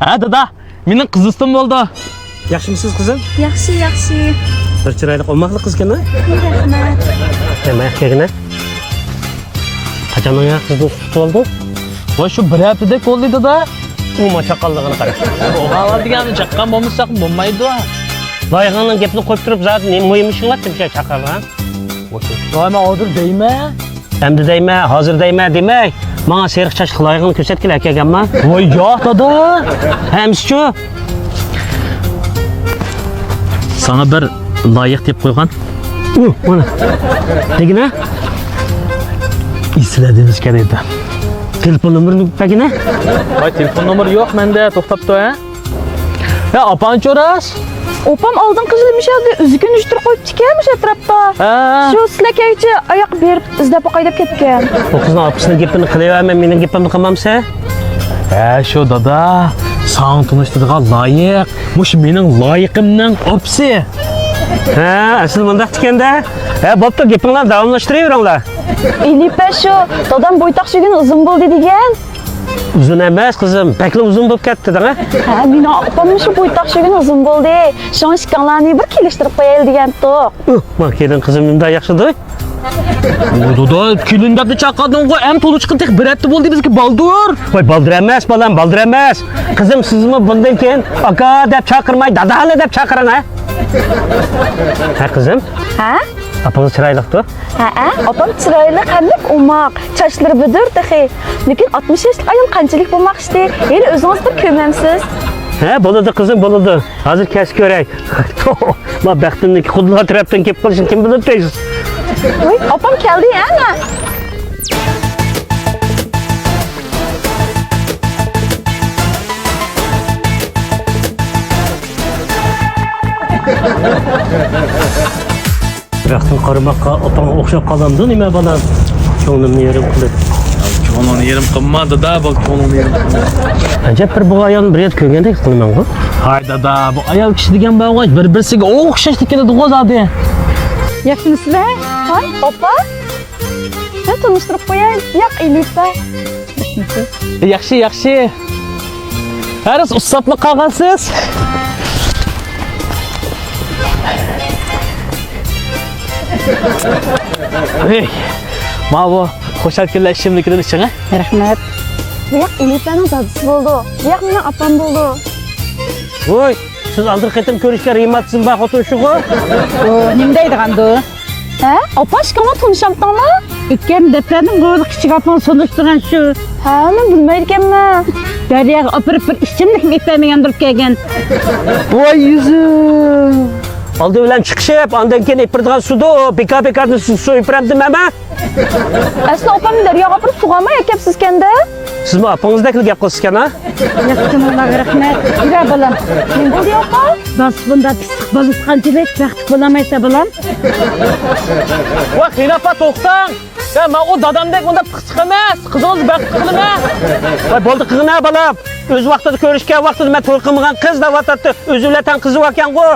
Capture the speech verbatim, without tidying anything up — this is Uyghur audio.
ھە، دادا، مېنىڭ قىز دوستۇم بولىدۇ. ياخشىمۇسىز، قىزىم؟ ياخشى، ياخشى. بىر چىرايلىق، ئوماقلىق قىز ئىكەن-ھە؟ رەھمەت. نېمە ياخشى كەلگىنە؟ قاچاندىن يا قىز دوستى تۇتۇپ ئالدىڭ؟ ۋاي، شۇ بىر ھەپتىدەك بولدى، دادا. ئۇ ما چاققانلىقىنى قارا. ئوغۇل دېگەننى چاققان بولمىساق بولمايدۇ. لايىقىڭنىڭ گېپىنى قويۇپ تۇرۇپ، زادى نېمە مۇھىم ئىشىڭ بار دېمىشە چاقىرغان؟ ۋاي، مەن ھازىر دەيمەن. ئەمدى دەيمەن، ھازىر دەيمەن دېمەي، ماڭا سېرىق چاچلىق لايىقىڭنى كۆرسەتكىلى، ئەكەلگەنما؟ ۋاي، ياق، دادا. ھە، ئەمىسىچۇ؟ ساڭا بىر لايىق دەپ قويغان. ئۇ، مانا. دېگىنە؟ ئېسىلە دېمىسكەن ئىدى. تېلېفون نومۇرىنى بەرگىنە. ۋاي، تېلېفون نومۇرى يوق مەندە، توختاپتۇ، ھە؟ ھە، ئاپاڭچۇ راست؟ ئاپام ئالدىنقى يىلى مۇشۇ يەردە ئۈزۈكۈن ئۆستۈرۈپ قويۇپتىكەن مۇشۇ ئەتراپتا. ھە. شۇ سىلەر كەلگۈچە ئاياق بېرىپ ئىزدەپ باقاي دەپ كەتكەن. ئۇ قىزنىڭ ئاپىسىنىڭ گېپىنى قىلىۋەرمەي، مېنىڭ گېپىمنى قىلمامسەن؟ ھە، شۇ دادا، ساڭا تونۇشتۇرىدىغان لايىق، مۇشۇ مېنىڭ لايىقىمنىڭ ئاپىسى. ھە، ئەسلى مۇنداق ئىكەن-دە. ھە، بوپتۇ، گېپىڭلارنى داۋاملاشتۇرۇۋېرىڭلار. ئېلىپە شۇ، دادام بويتاق چۈشكىنى ئۇزۇن بولدى دېگەن. ئۇزۇن ئەمەس، قىزىم، بەكلا ئۇزۇن بولۇپ كەتتى دەڭە. ھە، مېنىڭ ئاپاممۇ شۇ بويتاق چۈشكىنى ئۇزۇن بولدى. شۇڭا ئىككىڭلارنى بىر كېلىشتۈرۈپ قويايلى دېگەنتۇق. ئۇھ، ما كېلىن قىزىم نېمىنداق ياخشىدۇ؟ ئۇ دادا، كېلىن دەپلا چاقىردىڭغۇ، ئەم تونۇشقىلى تېخى بىر ھەپتە بولدى بىزگە بالدۇر. ۋاي، بالدۇر ئەمەس، بالام، بالدۇر ئەمەس. قىزىم، سىزمۇ بۇندىن كېيىن ئاكا دەپ چاقىرماي، دادالا دەپ چاقىرىڭ، ھە؟ ھە، قىزىم؟ ھە؟ ئاپىڭىز چىرايلىقتۇ. ھەئە، ئاپام چىرايلىق ھەمدە ئوماق، چاچلىرى بۈدۈر تېخى. لېكىن ئاتمىش ياشلىق ئايال قانچىلىك بولماقچىدى؟ ھېلى ئۆزىڭىز بىر كۆرمەمسىز. ھە، بولىدۇ قىزىم، بولىدۇ. ھازىر كەلسە كۆرەي. ما بەختىمنىڭكى خۇدلا تەرەپتىن كېلىپ قېلىشىنى كىم بىلىدۇ تېز. ۋاي، ئاپام كەلدى، ئەنە. بىراقتىن قارىماققا ئاپاڭغا ئوخشاپ قالامدۇ نېمە بالام؟ كۆڭلۈمنى يېرىم قىلىپ. كۆڭلۈڭنى يېرىم قىلما دادا، بۇ كۆڭلۈڭنى يېرىم قىلما. ئەجەب بىر بۇ ئايالنى بىر يەردە كۆرگەندەك قىلىمەنغۇ. ھاي دادا، بۇ ئايال كىشى دېگەن بارغۇ، بىر-بىرسىگە ئوخشاش كېلىدىغۇ زادى. ياخشىمۇسىلەر؟ ھاي، ئاپا. سەن تونۇشتۇرۇپ قوياي. ياق، ئېلىپە. ياخشى، ياخشى. ھەرىس ئۇسساپلا قالغانسىز. ھەي، ماۋۇ خۇشال كۈنلەر ئىچىملىكىدىن ئىچىڭ، ھە؟ رەھمەت. بۇ ياق ئېلىپەنىڭ دادىسى بولىدۇ. بۇ ياق مېنىڭ ئاپام بولىدۇ. ۋوي، سىز ئالدىنقى قېتىم كۆرۈشكەن رېماتىزم بار خوتۇن شۇغۇ؟ ئۇ نېمە دەيدىغاندۇ؟ ھە؟ ئاپا، ئىككىڭلار تونۇشامتىڭلار؟ ئۆتكەن دەپتەردىن بۇ كىچىك ئاپىڭ سۇنۇشتۇرغان شۇ. ھە، مەن بىلمەيدىكەنمەن. دەرياغا ئاپىرىپ بىر ئىچىملىكمۇ ئېلىپ بەرمىگەن بولۇپ كەلگەن. ۋاي يۈزۈم. ئالدى بىلەن چىقىشىپ، ئاندىن كېيىن ئېلىپ بېرىدىغان سۇدۇ، بىكار-بىكاردىن سۇ، سۇ ئېلىپ بېرەمدىم مەن. ئەسلى ئاپامنى دەرياغا ئاپىرىپ سۇغا ئەكەپسىزكەن-دە. سىزمۇ ئاپىڭىزدەكلا گەپ قىلىسىكەن-ھە؟ ياخشى، جېنىڭلارغا رەھمەت. يۈرە بالام. نېمە بولدى ئاپا؟ دادىسى بۇنداق پىسسىق بالىسى قانچىلىك بەختلىك بولالمايسەن بالام. ۋاي خېنى ئاپا، توختاڭ. يا، مەن ئۇ دادامدەك ئۇنداق پىخسىق ئەمەس. قىزىڭىزنى بەختلىك قىلىمەن. ۋاي بولدى قىلغىنە بالام. ئۆز ۋاقتىدا كۆرۈشكەن ۋاقتىدا مەن توي قىلمىغان قىز دەۋاتاتتى. ئۆزى بىلەن تەڭ قىزى باركەنغۇ.